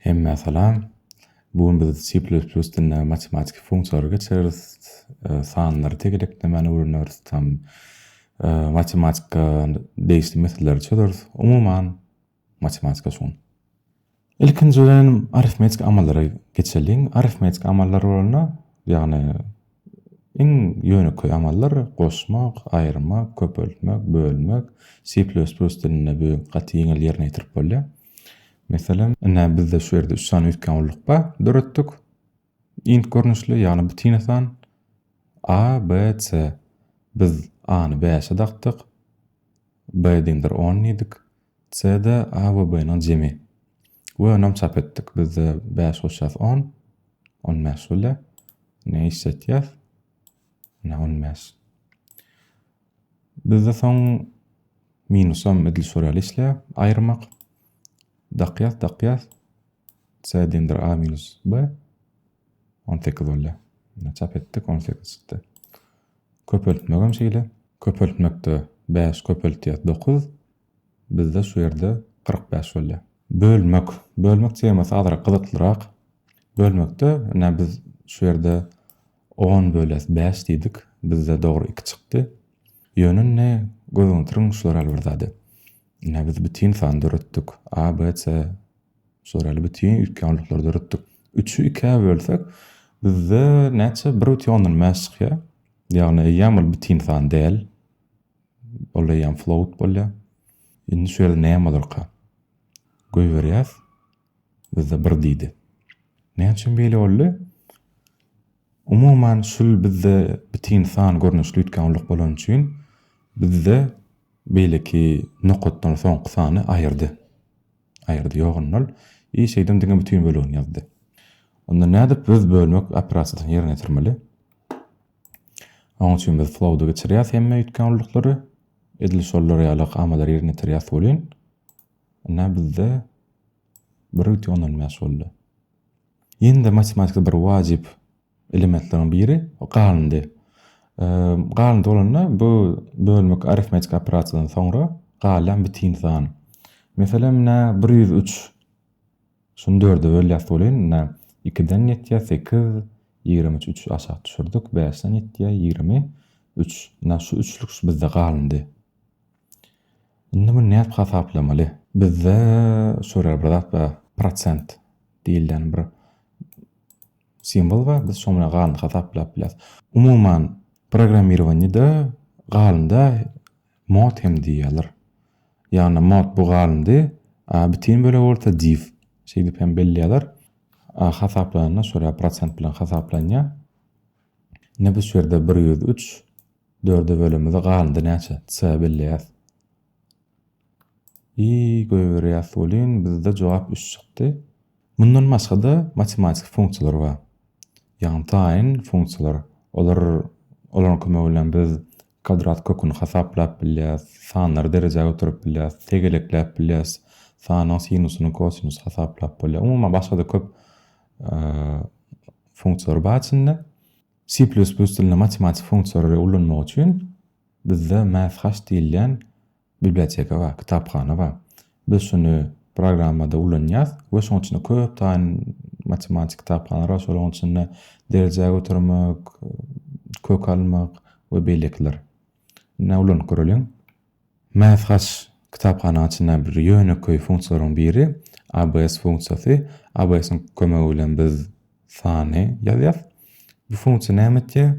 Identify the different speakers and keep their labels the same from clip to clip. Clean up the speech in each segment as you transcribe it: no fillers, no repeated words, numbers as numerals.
Speaker 1: Hemmä salam. Bu gün biz C++ dilinde matematiki funksiýalary geçeris, sanlary tegeleklemäni öwreneris, tam matematika degişli meseleleri çözeris. Umuman, matematika şu gün. Ilkinji bilen arifmetik amallara geçeliň. Arifmetik amallar bolanda, ýagny iň ýönekeý amallar goşmak, aýyrmak, köpeltmek, bölmek. C++ dilinde bu gaty ýeňil ýerine ýetirip bolýar. Meselem, ine bizde şu ýerde 3 sany üýtgän ulluk bar, döretdik. Int görnüşli, ýagny bütin san A, B, C. Biz A-ny 5-e dakdyk. B deňdir 10 diýdik. C-de A we B-niň jemi. We onam çap etdik. Bizde 5 goşýas 10, 15 bolýar. Ne işletýäs? Ine 15. Bizde soň minusam edil şol ýaly işleýär. Aýyrmak. Dakýas, dakýas. C deňdir A minus B. 18 bolýar. Ine çap etdik, 18 çykdy. Köpeltmegem şeýle. Köpeltmekde 5 köpeltýäs 9. Bizde şu ýerde 45 bolýar. Bölmek. Bölmek temasy azrak gyzyklyrak. Bölmekde ine biz şu ýerde 10 bölýäs 5 diýdik. Bizde dogry 2 çykdy. Ýöne indi göz öňüne getiriň şular ýaly bir zady. Ine biz bütin san döretdik. A, B, C şular ýaly bütin üýtgän döretdik. 3-ü 2-ä bölsek bizde näçe 1,5 çykýar. Ýagny eýýäm ol bütin san däl. Ol eýýäm float bolýar. Indi şu ýerde näme bolarka? Goýberýäs. Bizde 1 diýdi. Näme üçin beýle boldy? Umuman şul bizde bütin san görnüşli üýtgän ulluk bolany üçin bizde beýleki nokatdan soňky sany aýyrdy. Aýyrdy ýok ol. I şeýdem diňe bütin bölegini ýazdy. Onda nädip biz bölmek operasiýasyny ýerine ýetirmeli? Onuň üçin biz flow-da geçirýäs hemme üýtgän ulluklary. Edil şolar ýaly amalary ýerine ýetirýäs welin, ine bizde 1,5 boldy. Ýene-de matematikada bir wajyp elementleriň biri galyndy. Galyndy bolanda bu bölmek arifmetik operasiýadan soňra galýan bitin san. Meselem, ine 103 Şuny dörde bölýäs welin, ine, ikiden ýetýär sekiz, 23, üçi aşak düşürdik, bäşden ýetýär 23. Ine, şu üçlük şu bizde galyndy. Indi muny nädip hasaplamaly? Bizde şöyle bir zat bar, prosent diýilýän bir simwol bar, biz şoň bilen galyndy hasaplap bilýäris. Umuman, programmirowaniýada galynda Mod hem diýýärler. Ýagny mod bu galyndy, a bütin bölegi bolsa div. Şeýdip hem belleýärler. A hasaplananda şöyle prosent bilen hasaplanýar. Indi biz şu ýerde 103 dörde bölemizde galyndy näçe? C belleýäs. I goýberýäs welin bizde jogap 3 çykdy. Mundan başga-da matematiki funksiýalar bar. Ýagny taýyn funksiýalar. Olar olaryň kömegi bilen biz Kwadrat köküni hasaplap bilýäs, sanlary derejä göterip bilýäs, tegelekläp bilýäs, sanyň sinusyny, kosinusy hasaplap bolýar. Umuman başga-da köp funksiýalar bar içinde. C++ dilinde matematik funksiýalary ulanmak üçin bizde mathhash diýilýän biblioteka bar, kitaphana bar. Biz şuny programmada ulanýas we şoň içinde köp taýyn matematik kitaphanalar bar. Şolaryň içinde derejä götermek, kök almak we beýlekiler. Indi ulanyp göreliň. Mathhash kitaphanaň içinde bir ýönekeý funksiýalaryň biri ABS funksiýasy. ABS-iň kömegi bilen biz sany ýazýas. Bu funksiýa näme etýär?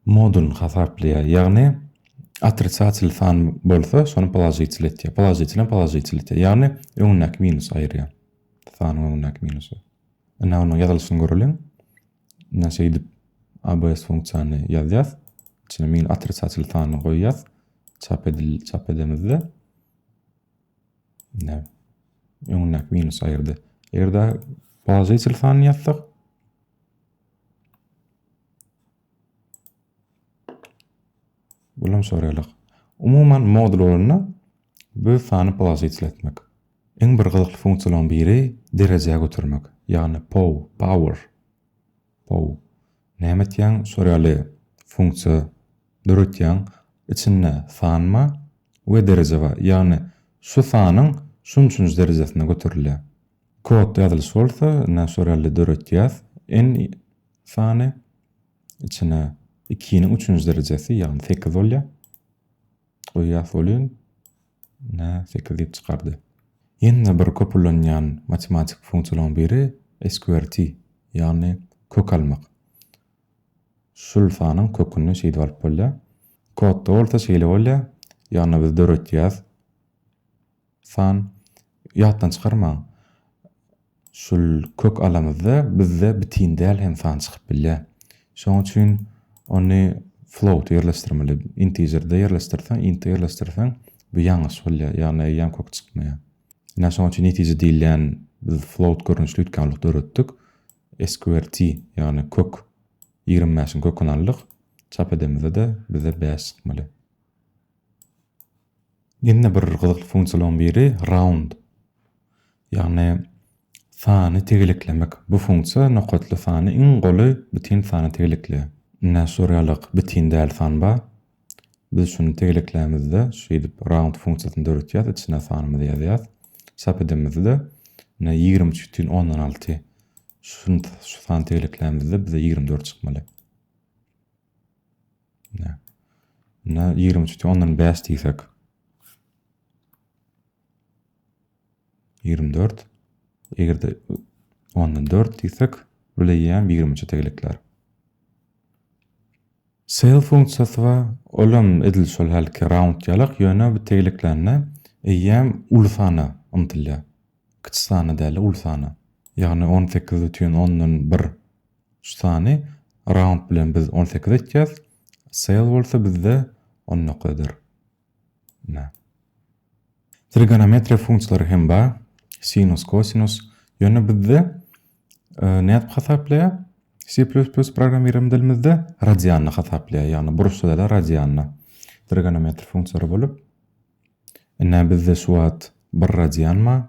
Speaker 1: Modulyny hasaplaýar. Ýagny otrisatel san bolsa, şony položitel etýär. Položitel hem položitel etýär. Ýagny öňündäki minusy aýyrýar. Sanyň öňündäki minusy. Ine onuň ýazylyşyny göreliň. Ine şeýdip ABS funksiýany ýazýas. Içine min otrisatel sanyny goýýas. Çap edil çap edemizde. Ine öňündäki minusy aýyrdy. Eger-de položitel sanyny ýazsak, Bulam soraýlyk. Umuman modul bolanda bu sany položitel etmek. Iň bir gyzykly funksiýalaryň biri derejä götermek. Ýagny pow, power. Pow. Näme etýäň? Şor ýaly funksiýa döretýäň. Içinde san bar we dereje bar. Ýagny şu sanyň şunçunjy derejesine göterilýär. Kodda ýazylyşy bolsa, ine şol ýaly döretýäs. N sany içine 2-niň üçünji derejesi, ýagny 8 bolýar. Goýýas welin, ine 8 diýip çykardy. Ýene bir köp ulanylýan matematik funksiýalaryň biri sqrt, ýagny kök almak. Şul sanyň köküni şeýdip alyp bolýar. Kodda bolsa şeýle bolýar, ýagny biz döretýäs San, ýatdan çykarmaň, şul kök alamyzda bizde bitin däl hem san çykyp bilýär. Şonuň üçin ony float ýerleşdirmeli. Integer-de ýerleşdirseň, int-de ýerleşdirseň bu ýalňyş bolýar, ýagny eýýäm kök çykmaýar. Ine şonuň üçin netije diýilýän biz float görnüşli üýtgänlik döretdik. Sqrt, ýagny kök 25-iň köküni aldyk. Çap edemizde-de bize 5 çykmaly. Ýene bir gyzykly funksiýalaryň biri round. Ýagny sany tegeleklemek. Bu funksiýa nokatly sany iň golaý bitin sana tegelekleýär. Ine şular ýalyk bitin däl san bar. Biz şuny tegeleklämizde şeýdip round funksiýasyny döretýäs, içine sanymyzy ýazýas. Çap edemizde ine 23 bütin ondan alty. Şuny şu sany tegeleklämizde bize 24 çykmaly. Ne? Ne 23 bütin ondan 5 diýsek. 24. Eger-de ondan 4 diýsek, bile ýem 23 tegelekler. Sale funksiýasy bar. Olam edil şol hälki round ýalak, ýöne bu tegeleklände eýýäm uly sana ymtylýar. Kiçi sana däl, uly sana. Ýagny 18 bütin ondan 1 Şu sany round bilen biz 18 etýäs. Sale bolsa bizde 19 eder. Ine. Trigonometriýa funksiýalary hem bar. Sinus, kosinus. Ýöne bizde e, nädip hasaplaýar? C++ programmirleme dilimizde radianny hasaplaýar. Ýagny burçda däl, radianny. Trigonometri funksiýalary bolup, ine bizde şu wagt bir radian bar.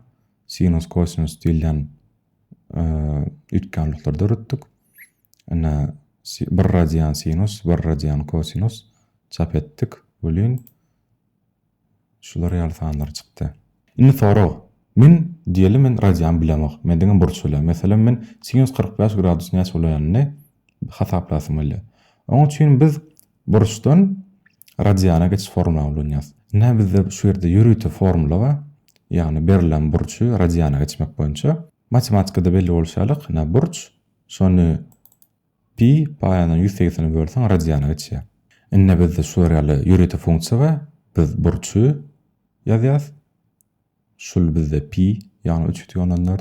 Speaker 1: Sinus, kosinus diýilýän üýtgänlikler döretdik. Ine bir radian sinus, bir radian kosinus çap etdik. Welin şular ýaly sanlar çykdy. Indi sorag. Men diýeli men radian bilemok. Men diňe burç bilýän. Meselem men sinus 45 gradus näçe bolýanyny hasaplasym gelýär. Onuň üçin biz burçdan radiana geçiş formulany ulanýarys. Ine bizde şu ýerde ýörite formula bar. Ýagny berlen burçy radiana geçmek boýunça. Matematikada belli bolşy ýaly, ine burç, şony pi paýandan 180-e bölseň radiana geçýär. Indi bizde şular ýaly ýörite funksiýa bar. Biz burçy ýazýarys. Şul bizde pi, ýagny 3,4.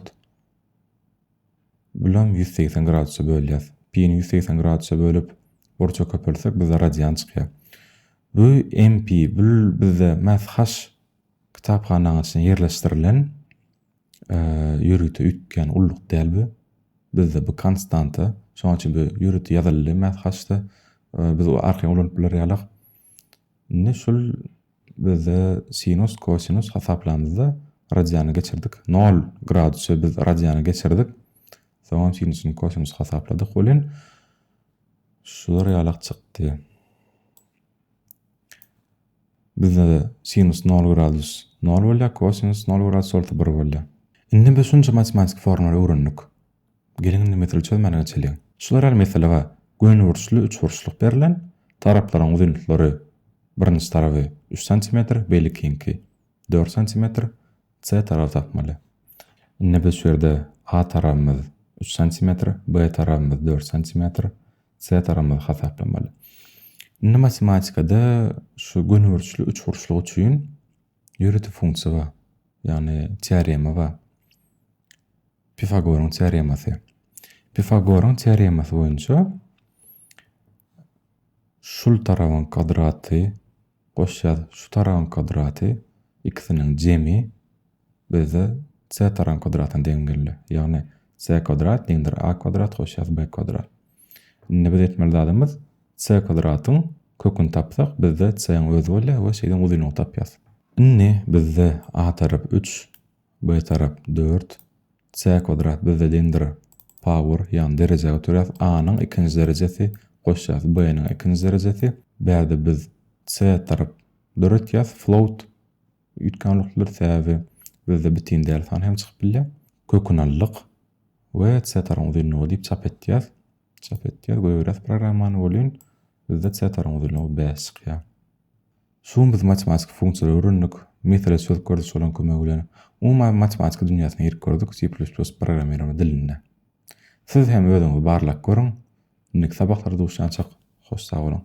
Speaker 1: Bulam 180 gradusa bölýäs. Pi-ni 180 gradusa bölüp, burça köpeltsek bizde radian çykýar. Bu MP, bu bizde math kitaphanaň içine ýerleşdirilen ýörite üýtgän ulluk däl bu. Bizde bu konstanta, şonuň üçin bu ýörite ýazyldy math-da. Biz arkaýyn ulanyp biler ýalyk. Indi şul bizde sinus, kosinus hasaplamyzda radiany geçirdik. 0 gradusy biz radiany geçirdik. Soňam sinusyny, kosinusy hasapladyk welin şular ýalak çykdy. Bizde sinus 0 gradus 0 bolýar, kosinus 0 gradus bolsa 1 bolýar. Indi biz şunça matematik formulary öwrendik. Geliň indi mesele çözmäne geçeliň. Şular ýaly mesele bar. Gönüburçly üçburçluk berlen, taraplaryň uzynlyklary birinji taraby 3 santimetr, beýlekiňki 4 santimetr, C taraby tapmaly. Indi biz şu ýerde A tarabymyz 3 santimetr, B tarabymyz 4 santimetr, C tarabymyzy hasaplamaly. Indi matematikada şu gönüburçly üçburçluk üçin ýörite funksiýa bar. Ýagny teorema bar. Pifagoryň teoremasy. Pifagoryň teoremasy boýunça şul tarabyň kwadraty goşýas şu tarabyň kwadraty ikisiniň jemi bizde c tarabyň kwadratyna deň geldi. Ýagny c kwadrat deňdir a kwadrat goşýas b kwadrat. Indi biz etmeli zadymyz c kwadratyň köküni tapsak bizde c-iň özi bolýar we şeýdip uzynlygyny tapýas. Indi bizde a tarap 3 B tarap 4, C kwadrat bizde deňdir power, ýagny derejä göterýäs. A-nyň ikinji derejesi goşýas B-niň ikinji derejesi. Bärde biz C tarap döretýäs float üýtgän uluklar sebäbi bizde bitin däl san hem çykyp bilýär. Köküni aldyk we setaryň uzynlygy diýip çap etýäs. Çap etýäs, goýberýäs programmany welin bizde setaryň uzynlygy 5 çykýar. Şu gün biz matematiki funksiýalary öwrendik. Mesele çözüp gördük şolaryň kömegi bilen. Umuman matematika dünýäsine girip gördük C++ programmirleme dilinde. Siz hem özüňiz barlap görüň. Indiki sapaklarda duşýançak hoş sag boluň.